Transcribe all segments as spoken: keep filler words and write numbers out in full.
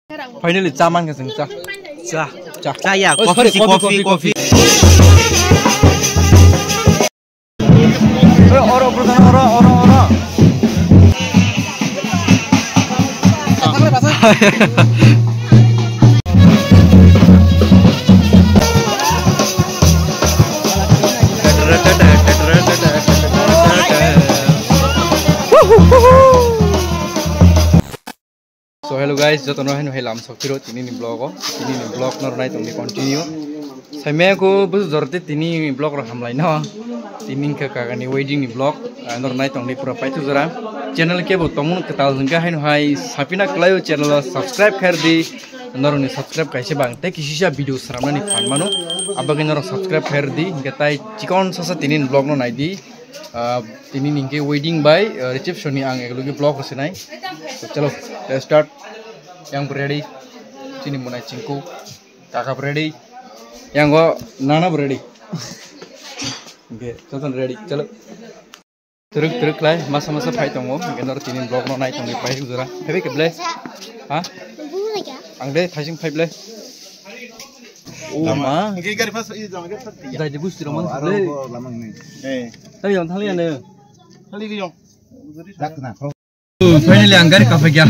Finally, cha man ka chwng cha. Cha. Cha. Cha ya, oh, coffee, sorry, si, coffee, coffee, coffee, coffee. Oro, oro, oro, oro, oro. So hello guys, jotono haino hai lam sokphiro tini ni vlog o, tini ni vlog no nai tongdi continue. Saimaya ko busu jorte tini vlog ro hamlai no. Tini kha kagani wedding ni vlog, ah, no nai tongdi pura paitu jora. Channel kebo tongmung kwtal hwnkha haino hai sapina kwlaio channel o subscribe khair di. Norok ni subscribe kaisa bang tei kisisa video sramnani phan mano. Abagwi norok subscribe khair di, hwnkhe tai chikon sasa tini ni vlog no nai di. Ah, tini ni hwnkhe wedding bai, ah, reception ni ang eklogi vlog rw sinai. So, chalo, let's start. Yang bo ready, chini monai chingku, kaka bo ready, yang go nana bo ready. Hwnkhe, jotono ready, chalo. Twrwk twrwk khlai, masa masa phai tongo, hwnkhe norok tini vlog no nai tongdi, paisuk jora. Phaibai khe ble? Ha? Ang de thaising phai ble. O ma. Hwnkhe gari phas, i jama gari phas. Dai de gusti rok man ble. Eh. Tari yang thali ane. Thali yang. Finally, ang gari kaphai kya.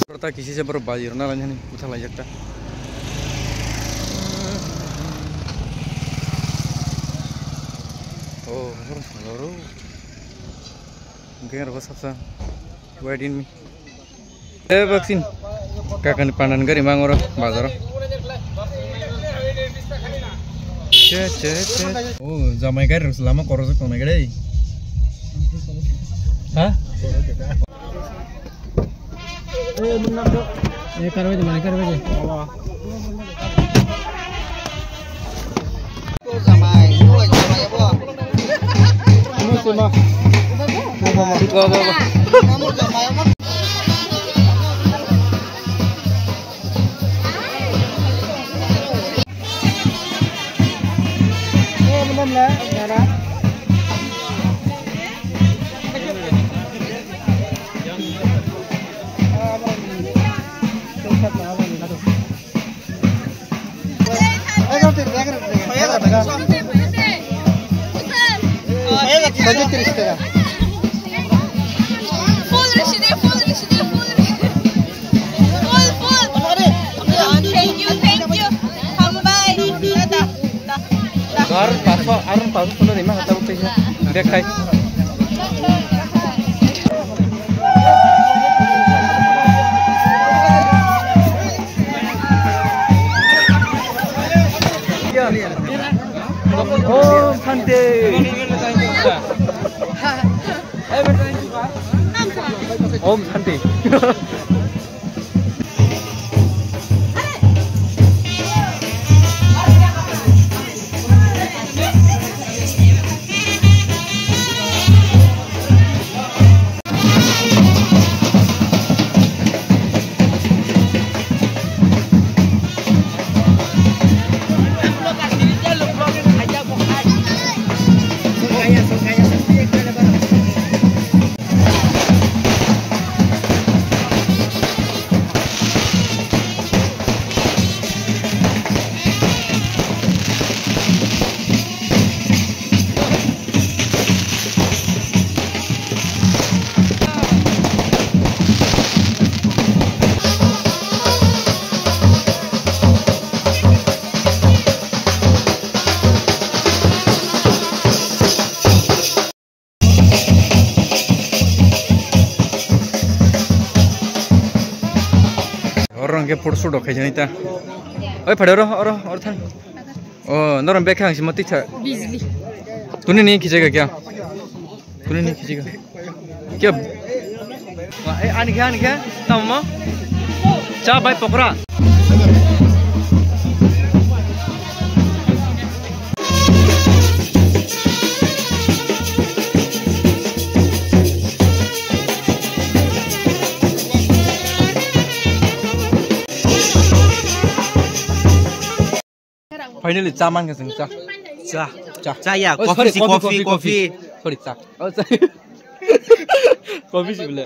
Rota kisi se borok bazir na lainani butha laijak ta. Oh, horo horo. Geng rok sapsa. Wait in me. Eh, vaccine. Kakani pandan gari mangoro bazaro. Che, che, che. Oh, jamai gari rok lama korojak tongnai gari. Ha? Eh, karbai de, mane karbai de. Full rishide, full rishide, full rishide. Full, full. Thank you, thank you. Hambai. Tata. Ar paso, ar paso kono rima hata utai. Bag kai. Om Shanti. Om Shanti. Oro hwnkhe photoshoot rok khaijani ta. Oi, phade oro, oro, oro thang. Oh, norok bag khe ang sima twi tha. Bijli. Tuni ni khichai ga kya? Tuni ni khichai ga. Kya? Wa, eh, ani khe, ani khe, tamo? Cha bai pokora. Finally, cha man ka chwng cha. Cha. Cha. Cha ya, oh, coffee sorry, si, coffee, coffee, coffee, coffee. Coffee. Sorry, cha. Oh, cha. Coffee si bole.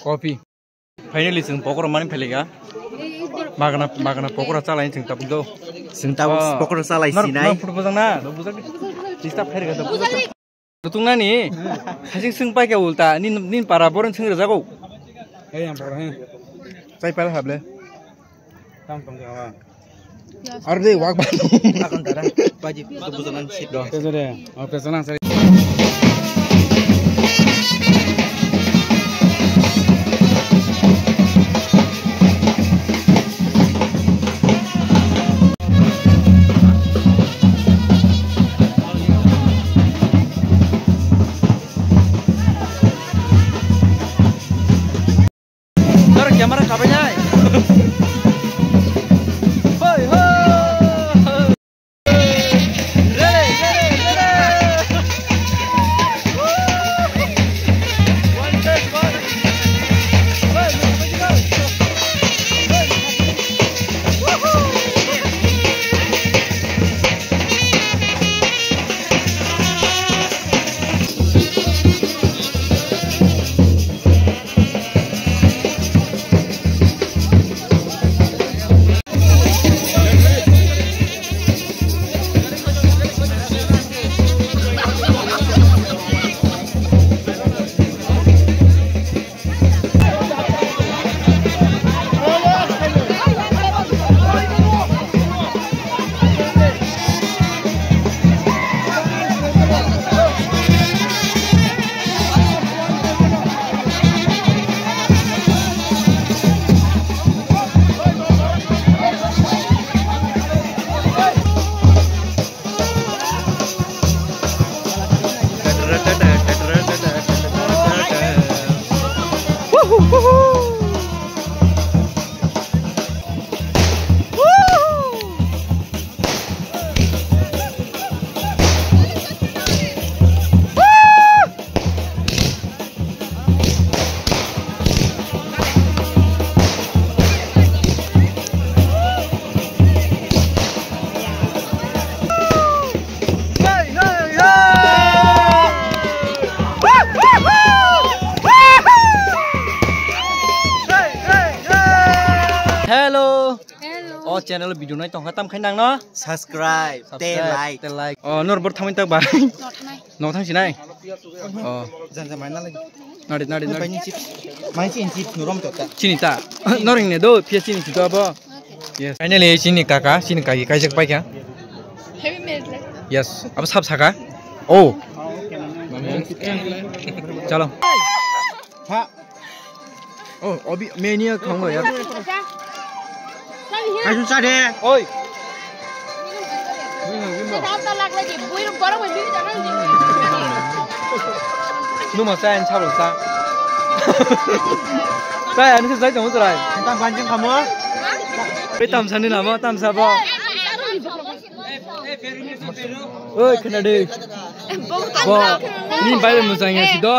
Coffee. Finally, chwng pokora mani phailika. Magana, magana pokora chalai chwng tabuk do. Chwng tabuk pokora chalai sinai. Nor, nor photo bujang na. Bujang. Chista phairika tabuk. Nutung nani, hasing sung pai khe ulta, nin, nin para borok sung rwjago. Hey, yang para, hey. Chai pal hable. Tam tong jawa. Ar de wak ba. Akan tara, baji, bujanan sit do. Pejore, oh, pejanan sai. Nor camera kabai nai. Hoi, hoi. Hello. Hello. O channel video nai tongkha tam khai nang no? Subscribe, te like. Te like. O nor bor thamai tak ba. No thanai. No thang sinai. O. Jan jan mai na lagi. Nari nari nari. Mai chip. Mai chin chip nurom to ta. Chini ta. Noring ne do pia chini chito abo. Yes. Finally chini kaka, chini kaki kaijak paikha. Happy married life. Yes. Abo sab saka. Oh. Chalo. Ha. Oh, obi mania khongo ya. Kasu sa de. Oi. Numa sa en chalo sa. Sa en se jai tong chrai. Tam banjing kamo. Pe tam sani namo tam sabo. Oi, khna de. Bo, ni bai musang ya sido.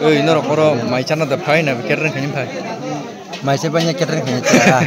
Oi, norok oro mai chana da phai na catering khaini phai. Mai se banya catering khaini cha.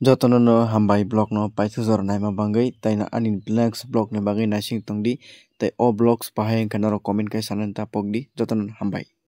Jotono no hambai vlog no paithago jora naima bagwi, tei no ani next vlog ni bagwi naising tongdi, tei o vlogs bahai wngkha norok comment kai sanani ta pokdi, jotono no hambai.